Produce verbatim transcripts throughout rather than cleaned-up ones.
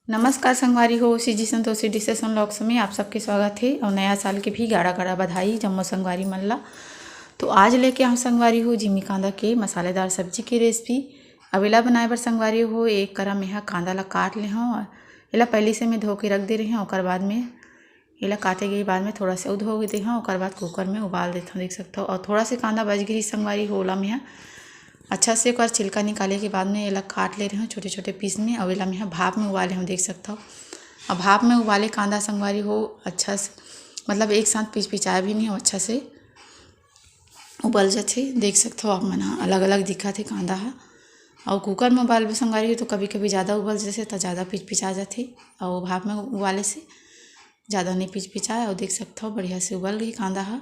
नमस्कार संगवारी हो, CG Santoshi dishes and vlogs में आप सबके स्वागत हे और नया साल के भी गाड़ा गाड़ा बधाई जम्मो संगवारी मन ला। तो आज लेके आहूँ संगवारी हो जिमी कांदा के मसालेदार सब्जी के रेसिपी। अब एला बनाए बर संगवारी हो एक करा मेहा कांदा ला काट ले हूँ। एला पहले से मैं धो के रख दे रहे हूँ, ओकर बाद में एला काटे के बाद में थोड़ा से अउ धो के देहूँ, ओकर बाद कुकर में उबाल देथों, देख सकथो। और थोड़ा से कांदा बच गे संगवारी हो, ओला मेहा अच्छा से ओकर छिलका निकाले के बाद में एला काट ले रहे हूँ छोटे छोटे पीस में। और एला मेहा भाप में उबाले हूँ, देख सकथो। अब भाप में उबाले कांदा संगवारी हो अच्छा से, मतलब एक साथ पिचपिचाए भी नहीं हो, अच्छा से उबल जाथे। देख सकथो आप मन ह, अलग अलग दिखत हे कांदा ह। और कुकर में उबालबे संगवारी हो तो कभी कभी ज़्यादा उबल जथे त ज़्यादा पिचपिचा जाथे। और भाप में उबाले से ज़्यादा नहीं पिचपिचाए। और देख सकथो बढ़िया से उबल गई कांदा ह।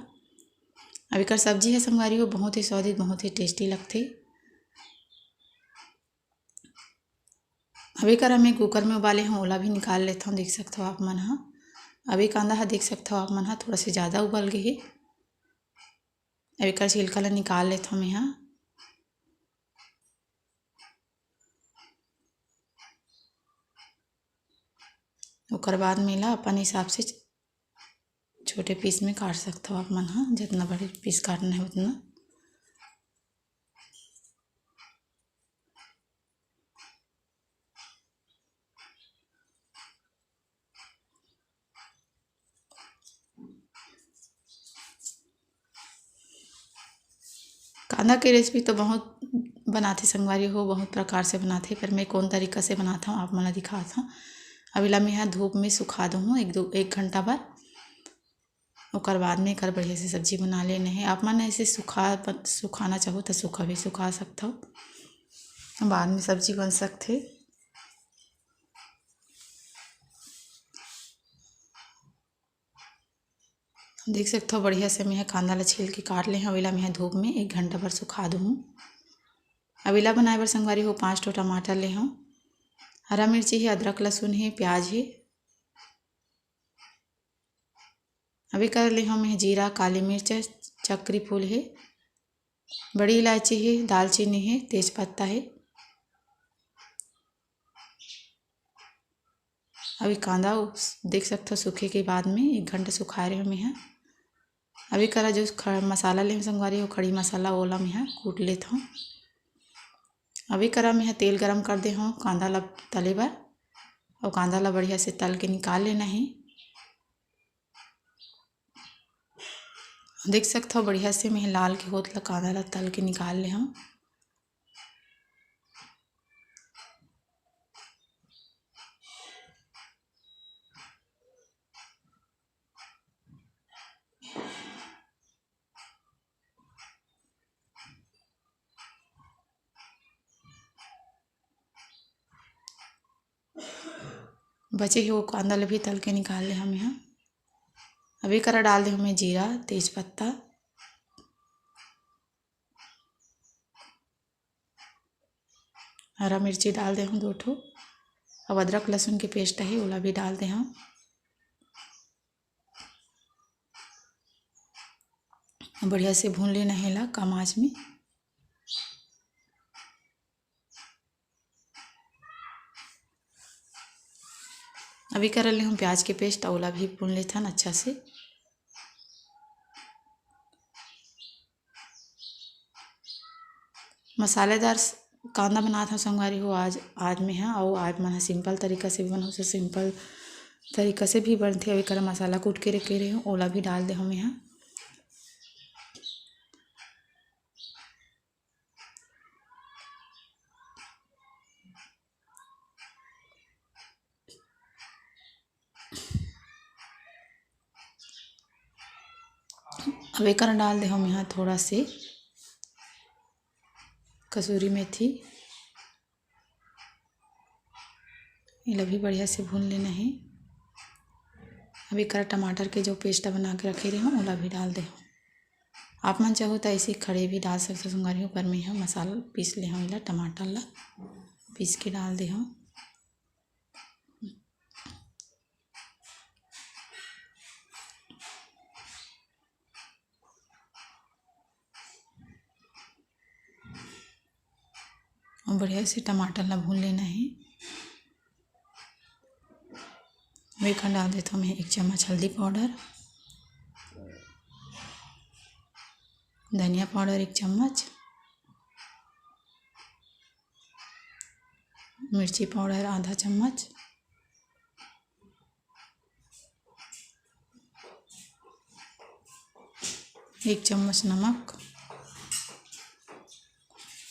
अब एकर सब्जी ह संगवारी हो बहुत ही स्वादिष्ट, बहुत ही टेस्टी लगथे। अब एकर मैं कुकर में उबाले हूँ, ओला भी निकाल लेथों, देख सकथो आप मन ह। अब ये कांदा ह देख सकथो आप मन ह थोड़ा से ज़्यादा उबल गए हे। अब एकर छिलका ला निकाल लेथों मैं ह। ओकर बाद में एला अपन हिसाब से छोटे पीस में काट सकथो आप मन ह, जितना बड़े पीस काटना है उतना। कांदा के रेसिपी तो बहुत बनाथे संगवारी हो, बहुत प्रकार से बनाथे, पर मैं कौन तरीका से बनात हूँ आप मन ला दिखात हूँ। अब एला मैं ह धूप में सुखा दूँ एक दो एक घंटा बर। ओकर बाद में एकर बढ़िया से सब्जी बना लेना है। आप मन ऐसे सुखा सुखाना चाहो तो सूखा भी सुखा सकथो, बाद में सब्जी बन सकथे। देख सकथो बढ़िया से मैं ह कांदा ला छील के काट ले हूँ। एला मैं ह धूप में एक घंटा भर सुखा दूँ। अब एला बनाए बर संगवारी हो पाँच ठो टमाटर ले हूँ, हरा मिर्ची है, अदरक लहसुन है, प्याज है। अभी कर ले हूँ मैं जीरा, काली मिर्च, चक्री फूल है, बड़ी इलायची है, दालचीनी है, तेजपत्ता है। अभी कांदा देख सकथो सूखे के बाद में एक घंटा सुखाए रहे मैं ह। अभी करा जो ख-, मसाला ले संगवारी हो, खड़ी मसाला, ओला मैं ह कूट लेत हूँ। अभी करा मैं ह तेल गरम कर दे हूँ कांदा ला तले बर, और कांदा ला बढ़िया से तल के निकाल लेना है। देख सकथो बढ़िया से मैं लाल के होत ला कांदा ला तल के निकाल ले हूँ। बचे हुए कांदा ल भी तल के निकाल ले हमें ह। अभी करा डाल दे हमें जीरा, तेजपत्ता, हरा मिर्ची डाल दे हूँ दो ठो। अब अदरक लहसुन के पेस्ट है, ओला भी डाल दे हूँ। बढ़िया से भून लेना है ला कम आँच में। अभी कर ले हम प्याज के पेस्ट, ओला भी भून लेथन अच्छा से। मसालेदार स-, कांदा बनात हव संगवारी हो आज, आज में ह, अउ आज मन ह सिंपल तरीका से भी बनाओ, सिंपल तरीका से भी बनथे। अउ एकर मसाला कूट के रखे रहे हूँ, ओला भी डाल दे हमें ह। अब एकर डाल दे हम यहाँ थोड़ा से कसूरी मेथी, एला भी बढ़िया से भून लेना है। अब एकर टमाटर के जो पेस्ट बना के रखे रहे हूँ, ओला भी डाल दे हूँ। आप मन चाहो तो ऐसे ही खड़े भी डाल सकते हो संगवारी हो, पर मैं यहाँ मसाला पीस ले हूँ, एला टमाटर ला पीस के डाल दे हूँ। और बढ़िया से टमाटर ला भून लेना है। एखन डाल देथों मैं एक चम्मच हल्दी पाउडर, धनिया पाउडर एक चम्मच, मिर्ची पाउडर आधा चम्मच, एक चम्मच नमक,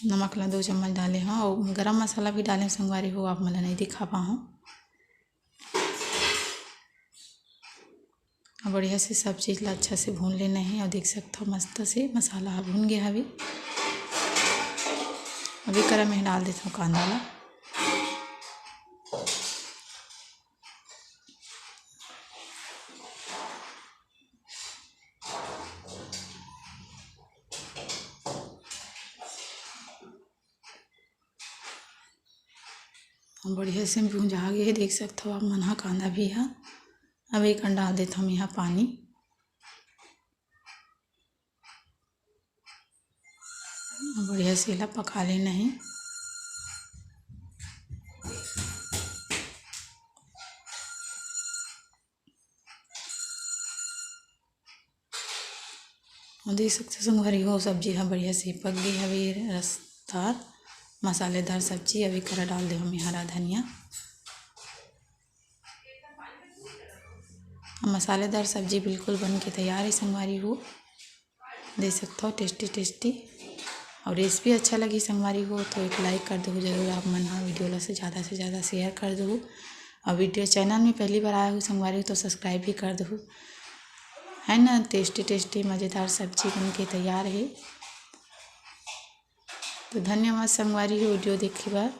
नमक ला दो चम्मच डाले हव, अउ गरम मसाला भी डाले हव संगवारी हो, आप मन ला नहीं दिखा पाहूँ। अब बढ़िया से सब चीज ला अच्छा से भून लेना हे। अउ देख सकथव मस्त से मसाला ह भून गे हवे। अब एकरा में डाल देथव कांदा ला। बढ़िया से भुंजा गे हे, देख सकथव आप मन ह कांदा भी ह। अब एकर डाल देथव मेहा पानी। बढ़िया से एला पका लेना हे। अउ देख सकथव संगवारी हो, सब्जी ह बढ़िया से पक गे हवे, रसदार मसालेदार सब्जी। अब एकरा डाल देहूँ मैं हरा धनिया। अब मसालेदार सब्जी बिल्कुल बन के तैयार हे संगवारी हो, देख सकथव tasty tasty। अउ recipe अच्छा लगी संगवारी हो तो एक like कर दहू जरूर आप मन ह, video ला से ज़्यादा से ज़्यादा share कर दहू। अउ video channel में पहली बार आए हो संगवारी हो तो subscribe भी कर दहू, है ना। Tasty tasty मज़ेदार सब्जी बन के तैयार हे। तो धन्यवाद संगवारी हो video देखे बर।